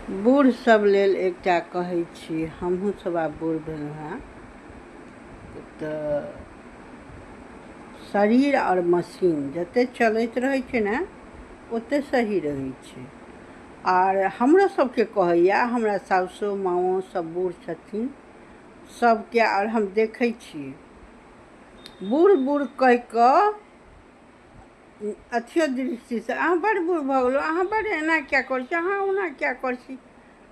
बूढ़ सब लेल एकटा कहै छी, हमहूँ सब आब बूढ़ भेलहुँ हेँ। तऽ शरीर आओर मशीन जतेक चलैत रहै छै ने, ओतेक सही रहै छै। आर हमरो सबके कहैया, हमरा साउसो माँओ सब बूढ़ छथिन सबके, आओर हम देखै छियै बूढ़ बूढ़ कहि कऽ अथियो दृष्टिसँ, अहाँ बड्ड बूढ़ भऽ गेलहुँ, अहाँ बड्ड एना किया करै छी, अहाँ ओना किया करै छी।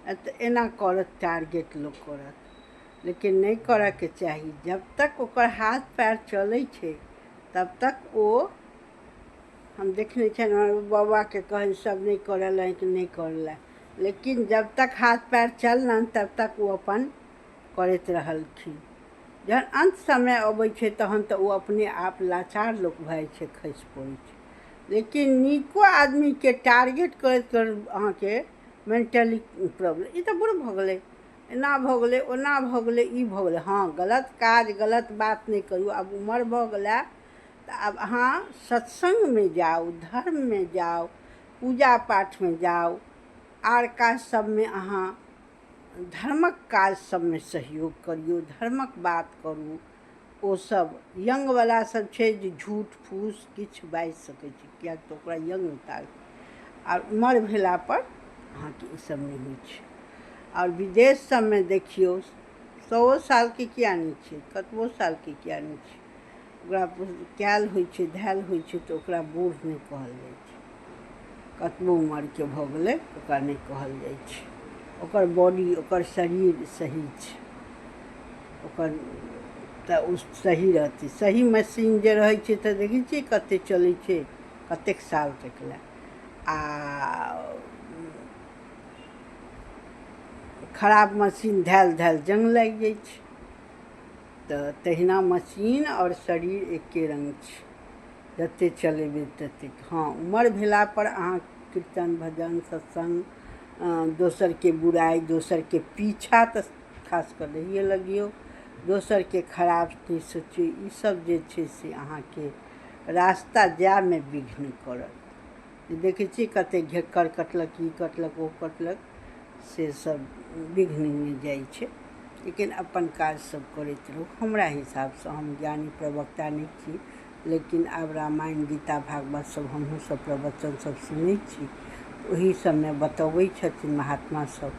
तऽ एना करत, टारगेट लोक करत, लेकिन नहि करऽके चाही। जब तक ओकर हाथ पैर चलै छै तब तक ओ, हम देखने छियनि हमर बाबाके, कहै सब नहि करऽ लए कि नहि करऽ लए, लेकिन जब तक हाथ पैर चललनि तब तक ओ अपन करैत रहलखिन। जहन अन्त समय अबै छै तहन तऽ ओ अपने आप लाचार लोक भऽ जाइ छै, खसि पड़ै छै। लेकिन नीको आदमीके टारगेट करैत करैत अहाँके मेंटली प्रॉब्लम, ई तऽ बुढ़ भऽ गेलै, एना भऽ गेलै, ओना भऽ गेलै, ई भऽ गेलै। हँ, गलत काज गलत बात नहि करू। आब उमर भऽ गेलै तऽ आब अहाँ सत्सङ्गमे जाउ, धर्ममे जाउ, पूजा पाठमे जाउ, आर काज सबमे अहाँ धर्मक काज सबमे सहयोग करियौ, धर्मक बात करू। ओ सब यंगवला सब छै जे झूठ फूस किछु बाजि सकै छै, किएक तऽ ओकरा यंग उतार आर उमर भेलापर अहाँके ई सब नहि होइ छै। आओर विदेश सबमे देखियौ, 100 सालके किया नहि छै, कतबो सालके किया नहि छै, ओकरा कयल होइ छै, धयल होइ छै, तऽ ओकरा बूढ़ नहि कहल जाइ छै। कतबो उमरके भऽ गेलै ओकरा नहि कहल जाइ छै। ओकर बॉडी, ओकर शरीर सही छै ओकर, तऽ ओ सही रहतै। सही मशीन जे रहै छै तऽ देखै छियै कते चलै छै, कतेक साल तक लए। आ खराब मशीन धयल धयल जङ्ग लागि जाइ छै। तऽ तहिना मशीन आओर शरीर एके रङ्ग छै, जते चलेबै ततेक। हँ, उमर भेलापर अहाँ कीर्तन भजन सत्सङ्ग, दोसरके बुराइ, दोसरके पीछा तऽ खास कऽ नहिए लगियौ, दोसरके खराब नहि सोचियौ। ईसब जे छै से अहाँके रास्ता जायमे विघ्न करत। देखै छियै कते घेक्कड़ कटलक, ई कटलक, ओ कटलक, से सब विघ्नमे जाइ छै। लेकिन अपन काज सब करैत रहू। हमरा हिसाबसँ, हम ज्ञानी प्रवक्ता नहि छी, लेकिन आब रामायण गीता भागवत सब हमहूँ सब प्रवचन सब सुनै छी, ओहि सबमे बतबै छथिन महात्मा सब,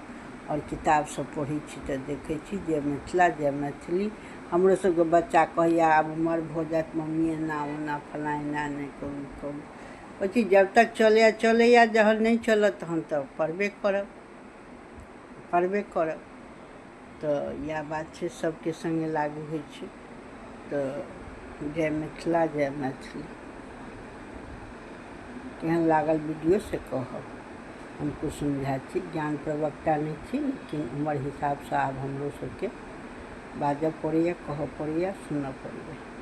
आओर किताब सब पढ़ै छी तऽ देखै छी। जय मिथिला, जय मैथिली। हमरो सबके बच्चा कहैया आब उमर भऽ जायत मम्मी, एना ओना फलाँ एना नहि करू, करू। कहै छी जब तक चलैया चलैया, जहन नहि चलत तहन तऽ पड़बे करब, पड़बे करब। तऽ इएह बात छै, सबके सङ्गे लागू होइ छै। तऽ जय मिथिला, जय मैथिली। केहन लागल वीडियो से कहब। हम कुसुम झा छी, ज्ञान प्रवक्ता नहि छी, लेकिन उमर हिसाबसँ आब हमरो सबके बाजऽ पड़ैया, कहऽ पड़ैया, सुनऽ पड़ैया।